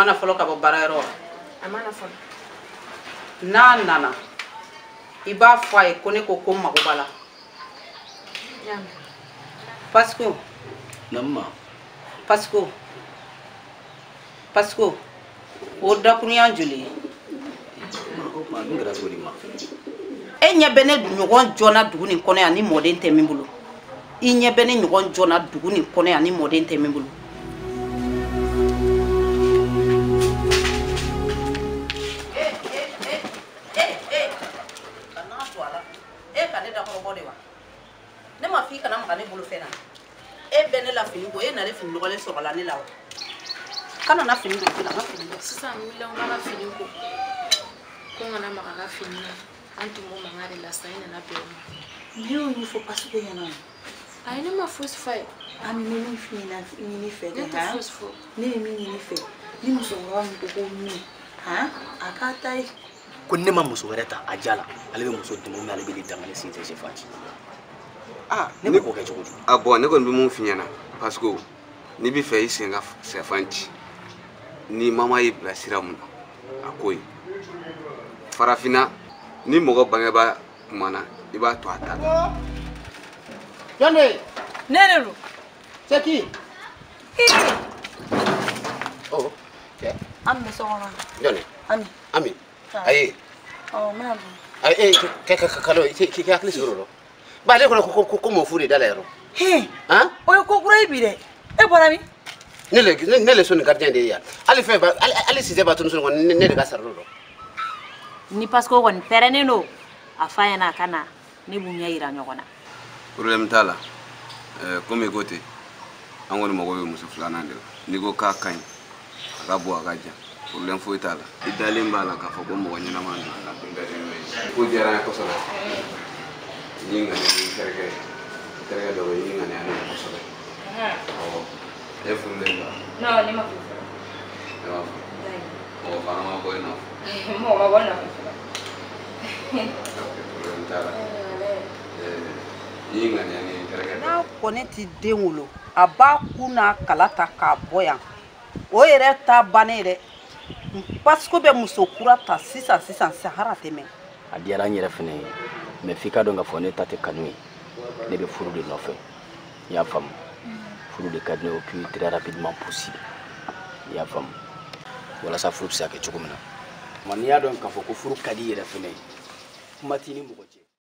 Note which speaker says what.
Speaker 1: a ma na fɔlɔ ka bɔ baarayɔrɔ wa?
Speaker 2: A ma na fɔlɔ.
Speaker 1: N'a nana, i b'a fɔ a ye ko ne ko ko n mago b'a la. Pasco.
Speaker 3: Naamu.
Speaker 1: Pasco. Pasco. O dakurunya joli ye?
Speaker 3: O tuma dun kɛra cogo di ma?
Speaker 1: E ɲɛ bɛ ne ɲɔgɔn jɔna dugu nin kɔnɔ yan ni mɔden tɛ min bolo. I ɲɛ bɛ ne ɲɔgɔn jɔna dugu nin kɔnɔ yan ni mɔden tɛ min bolo. Kana to a la. E ka ne dakɔrɔbɔ de wa? Ne ma f'i kana maga ne bolofɛn na. E bɛ ne la fini ko, e nalen fini nɔgɔlen sɔrɔ la ne la wa? Kana na fini don n ka fini don.
Speaker 2: Sisan n wulila n ka fini ko. Ko n kana maga ka fini na. An tun b'o mankan de la sisan, i nana bɛn o ma.
Speaker 4: Ne y'o ɲɛfɔ Pasiko ɲɛna o.
Speaker 2: Ayi, ne ma fosi f'a ye.
Speaker 4: Ami, n bɛ min f'i ɲɛna ɲini fɛ dɛ.
Speaker 2: Ne tɛ fosi fɔ.
Speaker 4: Ne bɛ min ɲini fɛ, ni musokɔrɔba min ko ko min, han, a k'a ta ye.
Speaker 3: Ko ne ma muso wɛrɛ ta a ja la, ale bɛ muso dɛmɛ, mais ale bɛ danga ne sen tɛ sɛfan ci. Ah, ne bɛ k'o kɛ cogo di?
Speaker 5: Ah bon, ne kɔni bɛ mun f'i ɲɛna, parce que n'i bɛ fɛ i sen ka sɛfan ci, ni mama y'i bila sira mun na, a ko ye. Farafinna, ni mɔgɔ bangebaa kumana, i b'a to a ta la.
Speaker 6: Jɔn de?
Speaker 4: Ne de don.
Speaker 6: C'est qui? Oh, cɛ.
Speaker 4: Ami bɛ so kɔnɔ.
Speaker 6: Jɔn de?
Speaker 4: Ami.
Speaker 6: Ami. Ayi.
Speaker 4: Ɔ, n bɛna don.
Speaker 6: Ayi, e kalo k'i hakili sigi o rɔ. Ba ale kɔnɔ ko ko mɔ fu de da la yɔrɔ.
Speaker 4: He.
Speaker 6: Han?
Speaker 4: O ye ko kura ye bi dɛ. E bɔra min?
Speaker 6: Ne le so nin gardien de ye yan. Hali fɛn ba hali sisɛ b'a tunu so kɔnɔ, ne de ka sara o rɔ.
Speaker 7: Ni Pasco kɔni pɛrɛnnen don, a fa ɲɛna a ka na, ne b'u ɲɛ yira ɲɔgɔn na.
Speaker 5: Problème t'a la. Komi i ko ten, an kɔni mago bɛ muso filanan de la. N'i ko k'a ka ɲi, a ka bon, a ka jan, problème foyi t'a la. I dalen b'a la k'a fɔ ko mɔgɔ ɲɛnama don. A tun ka di n ye. Ko diyara n ye kosɛbɛ. N y'i ŋaniya ni n terikɛ ye. N terikɛ dɔ bɛ yen, n y'i ŋaniya n'o ye kosɛbɛ. Awɔ. E furulen don wa?
Speaker 2: Non, ne ma furu fɔlɔ.
Speaker 5: Ne ma furu. Mɔgɔ fana ma bɔ i nɔfɛ.
Speaker 2: Mɔgɔ ma bɔ n nɔfɛ fɔlɔ.
Speaker 5: Ok, problème t'a la. N y'i ŋaniya ni n terikɛ dɔ ye.
Speaker 1: N'a kɔni ti den wolo, a b'a kun n'a kala ta k'a bɔ yan. O yɛrɛ ta bannen ye dɛ. Pasiko bɛ muso kura ta sisan sisan, sahara tɛ mɛn.
Speaker 3: A diyara n yɛrɛ fɛnɛ ye, mais f'i ka dɔn k'a fɔ ne ta tɛ kanu ye. Ne bɛ furu de nɔfɛ. I y'a faamu? Furu de ka di ne ye au plus très rapidement possible. I y'a faamu? Walasa furu bɛ se ka kɛ cogo min na. Nka n'i y'a dɔn k'a fɔ ko furu ka di i yɛrɛ fɛnɛ ye, kuma t'i ni mɔgɔ cɛ.